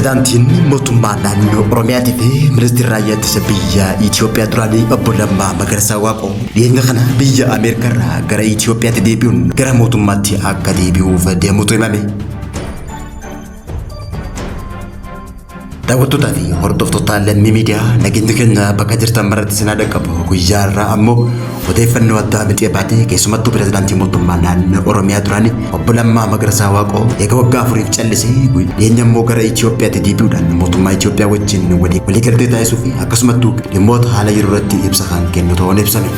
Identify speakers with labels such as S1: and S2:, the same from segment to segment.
S1: Pireezidaantiin mootummaa naannoo Oromiyaatii fi ministeerri raayyaa ittisa biyyaa Itoophiyaa duraanii obbo Lammaa Magarsaa Waaqoo dhiyeenya kana biyya Ameerikaarraa gara Itoophiyaatti deebi'uun gara mootummaatti akka deebi'uuf deemutu himame. Daawwattootaa fi hordoftoota Lammii Miidiyaa, nageenyi keenya bakka jirtan maratti isin haa dhaqqabu. Guyyaa irraa ammoo odeeffannoo addaa mixee baatee, keessumattuu pirezidaantii mootummaa naannoo Oromiyaa duraanii obbo Lammaa Magarsaa Waaqoo eega waggaa 4f callisee dhiyeenya immoo gara Itoophiyaatti deebi'uudhaan mootummaa Itoophiyaa wajjin waliigaltee taasisuu fi akkasumattuu dhimmoota haala yeroo irratti ibsa kan kennu ta'uun ibsame.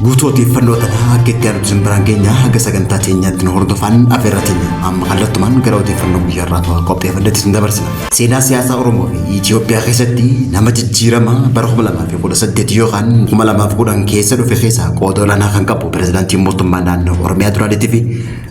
S1: Guutuu odeeffannoo tanaa akka itti aanutti isin biraan geenya. Haga sagantaa teenyaatti nu hordofaan afeerra teenya. Amma kallattumaan gara odeeffannoo guyyaa irraa qopheeffannetti isin dabarsina. Seenaa siyaasaa Oromoo fi Itoophiyaa keessatti nama jijjiirama bara 2018 yookaan 2010 keessa dhufe keessaa qooda olaanaa kan qabu, pirezidaantiin mootummaa naannoo Oromiyaa duraaniitii fi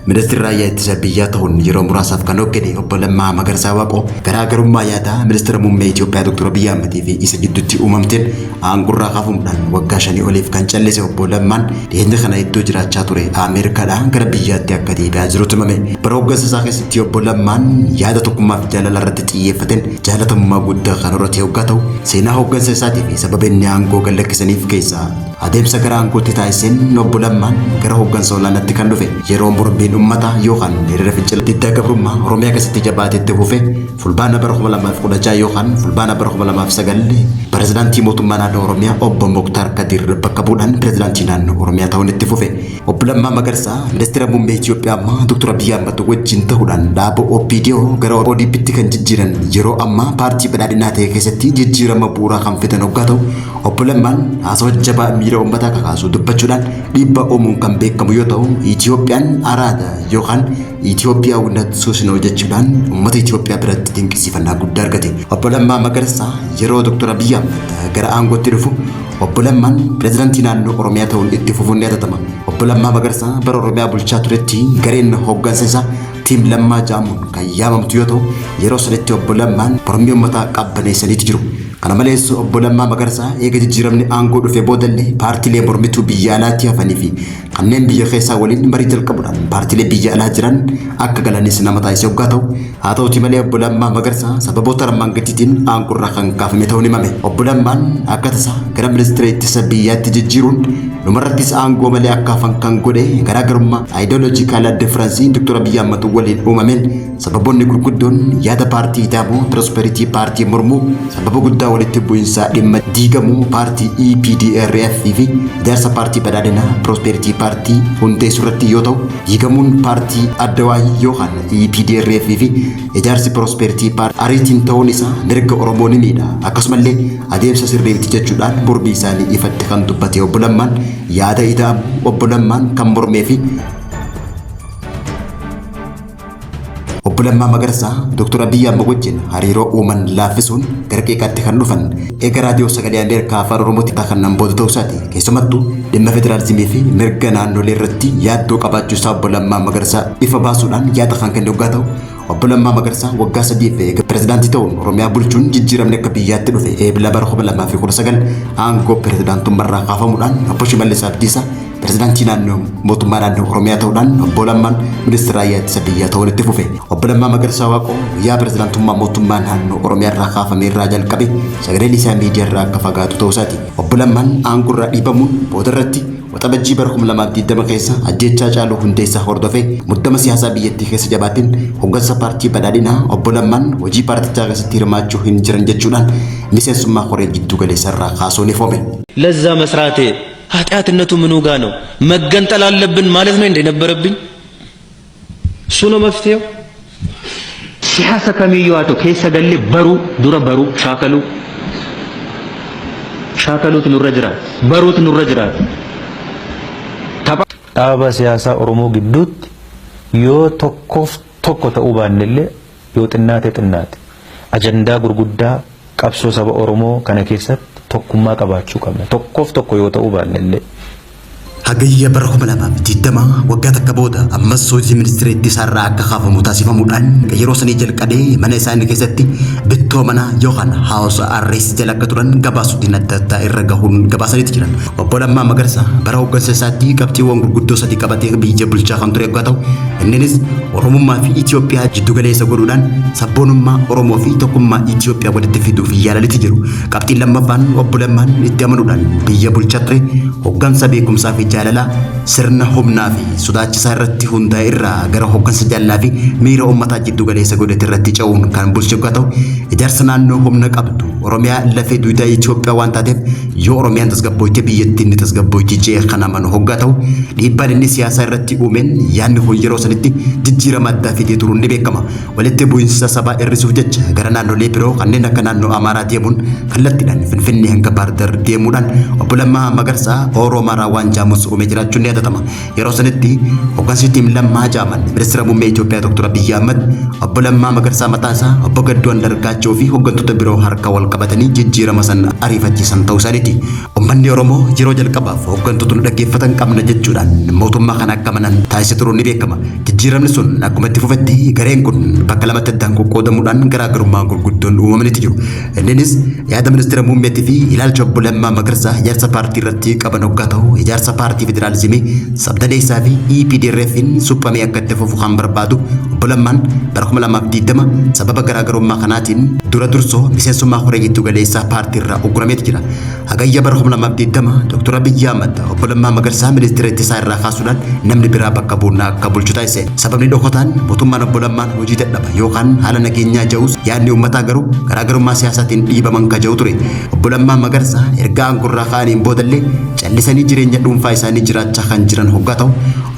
S1: ministeerri raayyaa ittisa biyyaa ta'uun yeroo muraasaaf kan hooggane obbo Lammaa Magarsaa Waaqoo garaagarummaa yaadaa ministeera muummee Itoophiyaa Dr. Abiyyi Ahmadii fi isa gidduutti uumamteen aangorraa kaafamuudhaan waggaa 5 oliif kan callise obbo Lammaan dhiyeenya kana iddoo jiraachaa ture Ameerikaadhaa gara biyyaatti akka deebi'aa jirutu himame. Bara hooggansa isaa keessatti obbo Lammaan yaada tokkummaa fi jaalala irratti xiyyeeffateen jaalatamummaa guddaa kan horate hoggaa ta'u, seenaa hooggansa isaatii fi sababa inni aangoo gad lakkisaniif keessaa adeemsa gara aangootti taasiseen obbo Lammaan gara hooggansa olaanaatti kan dhufe yeroo mormiin uummataa yookaan hiriira fincila diddaa gabrummaa Oromiyaa keessatti jabaatee itti fufe Fulbaana bara 2016 yookaan Fulbaana bara 2009 pirezidaantii mootummaa naannoo Oromiyaa obbo Muktaar Kadir bakka bu'uudhaan pirezidaantii naannoo Oromiyaa ta'uun itti fufe. Obbo Lammaa Magarsaa ministeera muummee Itoophiyaa ammaa Dr. Abiyyi Ahmad wajjin ta'uudhaan dhaaba OPDO gara ODP'tti kan jijjiiran, yeroo ammaa paartii badhaadhinaa ta'e keessatti jijjiirama bu'uuraa kan fidan hoggaa ta'u, obbo Lammaan haasawa jabaa miira uummataa kakaasu dubbachuudhaan dhiibbaa uumuun kan beekamu yoo ta'u, Itoophiyaan araada yookaan Itoophiyaawwinnat ሱስ ነው jechuudhaan uummata Itoophiyaa biratti dinqisiifannaa guddaa argate. Obbo Lammaa Magarsaa yeroo Dr. Abiyyi Ahmad gara aangootti dhufu obbo Lammaan pirezidaantii naannoo Oromiyaa ta'uun itti fufuun ni yaadatama. Obbo Lammaa Magarsaa bara Oromiyaa bulchaa turetti gareen hooggansa isaa Team Lammaa jedhamuun kan yaamamtu yoo ta'u, yeroo sanitti obbo Lammaan mormii uummataa qabbaneessaniitu jiru. Kana malees obbo Lammaa Magarsaa eega jijjiiramni aangoo dhufe boodallee paartiilee mormituu biyya alaatti hafanii fi kanneen biyya keessaa waliin marii jalqabuudhaan paartiilee biyya alaa jiran akka galanis nama taasise hoggaa ta'u, haa ta'uti malee obbo Lammaa Magarsaa sababoota armaan gadiitiin aangoorraa kan kaafame ta'uun himame. Obbo Lammaan akka tasaa gara ministeera ittisa biyyaatti jijjiiruun dhumarrattis aangoo malee akka hafan kan godhe garaagarummaa ideological difference Dr. Abiyyi Ahmad waliin uumameen, sababoonni gurguddoon yaada paartii Ida'amuu Prosperity Party mormuu, sababa guddaa walitti bu'iinsaa dhimma diigamuu paartii EPDRF fi ijaarsa paartii badhaadhinaa Prosperity Party hundeessuu irratti yoo ta'u, diigamuun paartii Addawaayii yookaan EPDRF fi ijaarsi Prosperity Party ariitiin ta'uun isaa mirga Oromoo ni miidha, akkasumallee adeemsa sirrii miti jechuudhaan mormii isaanii ifatti kan dubbate obbo Lammaan, yaada Ida'amuu obbo Lammaan kan mormee fi Obbo Lammaa Magarsaa Dr. Abiyyi Ahmad wajjin hariiroo uuman laaffisuun gara qeeqaatti kan dhufan eega raadiyoo sagalee Ameerikaa afaan Oromootti kan booda ta'uu isaati. Keessumattuu dhimma federaalizimii fi mirga naannolee irratti yaaddoo qabaachuu isaa obbo Lammaa Magarsaa ifa baasuudhaan yaada kan kenne hoggaa ta'u, obbo Lammaa Magarsaa waggaa 3f eega pirezidaantii ta'uun Oromiyaa bulchuun jijjiiramni akka biyyaatti dhufe Eebila bara 2019 aangoo pirezidaantummaarraa kaafamuudhaan obbo Shimallis Abdiisaa pirezidaantii naannoo mootummaa naannoo Oromiyaa ta'uudhaan obbo Lammaan ministeera raayyaa ittisa biyyaa ta'uun itti fufe. Obbo Lammaa Magarsaa Waaqoo guyyaa pirezidaantummaa mootummaa naannoo Oromiyaa irraa kaafame irraa jalqabe sagaleen isaa miidiyaa irraa akka fagaatu ta'uu isaati. Obbo Lammaan aangoo irraa dhiibamuun booda irratti Waxabajjii bara 2020 keessa ajjeechaa Haacaaluu Hundeessaa hordofee muddama siyaasaa biyyattii keessa jabaateen hooggansa paartii badhaadhinaa obbo Lammaan hojii paartichaa keessatti hirmaachuu hin jiran jechuudhaan miseensummaa koree jiddu galeessa irraa kaasuun ifoome.
S2: ለዛ መስራቴ ኃጢአትነቱ ምኑ ጋ ነው? መገንጠል አለብን ማለት ነው እንደ የነበረብኝ እሱ ነው መፍትሄው።
S3: Siyaasa kamiyyuu haa ta'u keessa galle baruu dura, baruu shaakaluu, shaakaluutu nurra jira, baruutu nurra jira. Tapha
S4: Dhaaba siyaasaa Oromoo gidduutti yoo tokkoof tokko ta'uu baannellee, yoo xinnaate xinnaate ajandaa gurguddaa qabsoo saba Oromoo kana keessatti tokkummaa qabaachuu qabna. Tokkoof tokko yoo ta'uu baannellee.
S1: Hagayya bara 2020 waggaa takka booda ammas hojii ministeera ittisaa irraa akka kaafamu taasifamuudhaan yeroo sanii jalqabee mana isaanii keessatti bittoo manaa yookaan house arrest jala akka turan gabaasuutiin adda addaa irra gahuun gabaasaniiti jiran. Obbo Lammaa Magarsaa bara hooggansa isaatti qabxiiwwan gurguddoo sadii qabatee biyya bulchaa kan ture yoggaa ta'u, inninis Oromummaa fi Itoophiyaa jiddu galeessa godhuudhaan sabboonummaa Oromoo fi tokkummaa Itoophiyaa walitti fiduuf yaalaniiti jiru. Qabxiin lammaffaan Obbo Lammaan itti amanuudhaan biyya bulchaa ture hoggansa beekumsaa fi jaalalaa sirna humnaa fi sodaachisaa irratti hundaa'e irraa gara hoggansa jaalalaa fi miira uummataa jiddu galeessa godhate irratti ce'uun kan bulche yoggaa ta'u, ijaarsa naannoo humna qabdu Oromiyaa lafee dugdaa Itoophiyaa waan taateef yoo Oromiyaan tasgabbooyte biyyattiin ni tasgabbooyti je'ee kan amanu hoggaa ta'u, dhiibbaan inni siyaasaa irratti uumeen yaadni kun yeroo sanitti jijjiirama addaa fidee turuun ni beekama. Walitti bu'insa sabaa hir'isuuf jecha gara naannolee biroo kanneen akka naannoo Amaaraa deemuun kallattiidhaan Finfinnee hanga Baardar deemuudhaan Obbo Lammaa Magarsaa Oromaaraa waan jaamus uumee jiraachuun ni yaadatama. Yeroo sanitti hoggansi Tiim Lammaa jaaman ministira muummee Itoophiyaa Dr. Abiyyi Ahmad, Obbo Lammaa Magarsaa mataa isaa, Obbo Gadduu Andargaachoo fi hoggantoota biroo harka wal qabatanii jijjiirama san ariifachiisan ta'uu isaaniiti. Uummanni Oromoo yeroo jalqabaaf hoggantoota nu dhaggeeffatan qabna jechuudhaan mootummaa kana akka amanan taasisee turuun ni beekama. Jijjiiramni sun akkuma itti fufetti gareen kun bakka lamatti addaan qoqqoodamuudhaan garaagarummaan gurguddoon uumamaniiti jiru. Inninis yaada ministeera muummeetii fi ilaalcha Obbo Lammaa Magarsaa ijaarsa paartii irratti qaban hoggaa ta'u, ijaarsa paartii federaalizimii sabdaneessaa fi EPDRF'n suphamee akka itti fufu kan barbaadu Obbo Lammaan bara 2020 sababa garaagarummaa kanaatiin dura dursoo miseensummaa koree giddu galeessaa paartii irraa uggurameeti jira. Hagayya bara 2020 Dr. Abiyyi Ahmad Obbo Lammaa Magarsaa ministeera ittisaa irraa kaasuudhaan namni biraa bakka bu'uun akka bulchu taasise. Sababni dhokataan mootummaan Obbo Lammaan hojii dadhaba yookaan haala nageenyaa ja'us yaadni uummataa garuu garaagarummaa siyaasaatiin dhiibaman ka ja'u ture. Obbo Lammaa Magarsaa erga aangorraa ka'aniin boodallee callisanii jireenya dhuunfaa isaanii jiraachaa kan jiran hoggaa ta'u,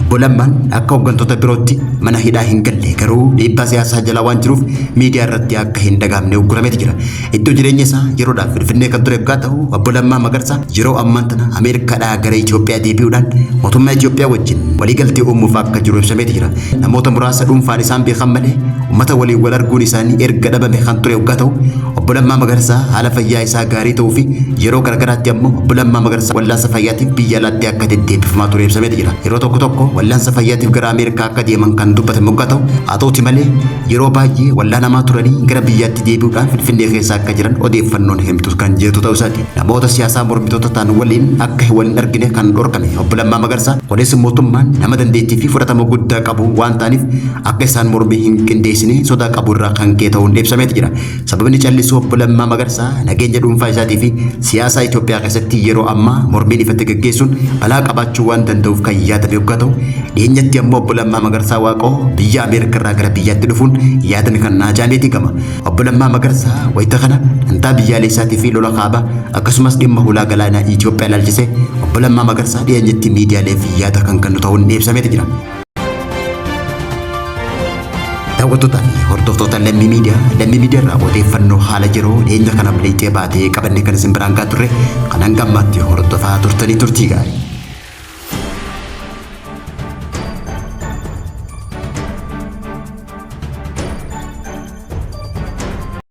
S1: Obbo Lammaan akka hooggantoota birootti mana hidhaa hin galle, garuu dhiibbaa siyaasaa jala waan jiruuf miidiyaa irratti akka hin dhagahamne uggurameeti jira. Iddoo jireenya isaa yeroodhaaf Finfinnee kan ture yoggaa ta'u, Obbo Lammaa Magarsaa yeroo ammaan tana Ameerikaadhaa gara Itoophiyaa deebi'uudhaan mootummaa Itoophiyaa wajjin waliigaltee uumuuf akka jiru ibsameeti jira. Namoota muraasa dhuunfaan isaan beekan malee uummata waliin wal arguun isaanii erga dhabame kan ture yoggaa ta'u, Obbo Lammaa Magarsaa haala fayyaa isaa gaarii ta'uu fi yeroo garagaraatti ammoo Obbo Lammaa Magarsaa wallaansa fayyaatiif biyya alaatti akka deddeebifamaa ture ibsameeti jira. Yeroo tokko tokko wallaansa fayyaatiif gara Ameerikaa akka deeman kan dubbatame yoggaa ta'u, haa ta'uti malee yeroo baay'ee wallaanamaa turanii gara biyyaatti deebi'uudhaan Finfinnee keessa akka jiran odeeffannoon himtu kan jirtu ta'uu isaati. Namoota siyaasaa mormitoota ta'an waliin akka wal hin argine kan dhorkame Obbo Lammaa Magarsaa, kunis mootummaan nama dandeettii fi fudhatama guddaa qabu waan ta'aniif akka isaan mormii hin qindeessine sodaa qabu irraa kan ka'e ta'uun ibsameeti jira. Sababni callisuu Obbo Lammaa Magarsaa nageenya dhuunfaa isaatii fi siyaasaa Itoophiyaa keessatti yeroo ammaa mormiin ifatti gaggeessuun balaa qabaachuu waan danda'uuf kan yaadame yoggaa ta'u, dhiyeenyatti ammoo Obbo Lammaa Magarsaa Waaqoo biyya Ameerikaa irraa gara biyyaatti dhufuun yaadame kan naajaameeti gama. Obbo Lammaa Magarsaa wayita kana dantaa biyyaalessaatii fi lola kaabaa akkasumas dhimma hulaa galaanaa Itoophiyaa ilaalchisee Obbo Lammaa Magarsaa dhiyeenyatti miidiyaaleef yaada kan kennu ta'uun ibsameeti jira. Daawwattootaa fi hordoftoota Lammii Miidiyaa, Lammii Miidiyaa irraa odeeffannoo haala yeroo dhiyeenya kana miliqxee baatee qabanne kan isin biraan gahaa turre kan hanga ammaatti hordofaa turtanii turtii gaarii.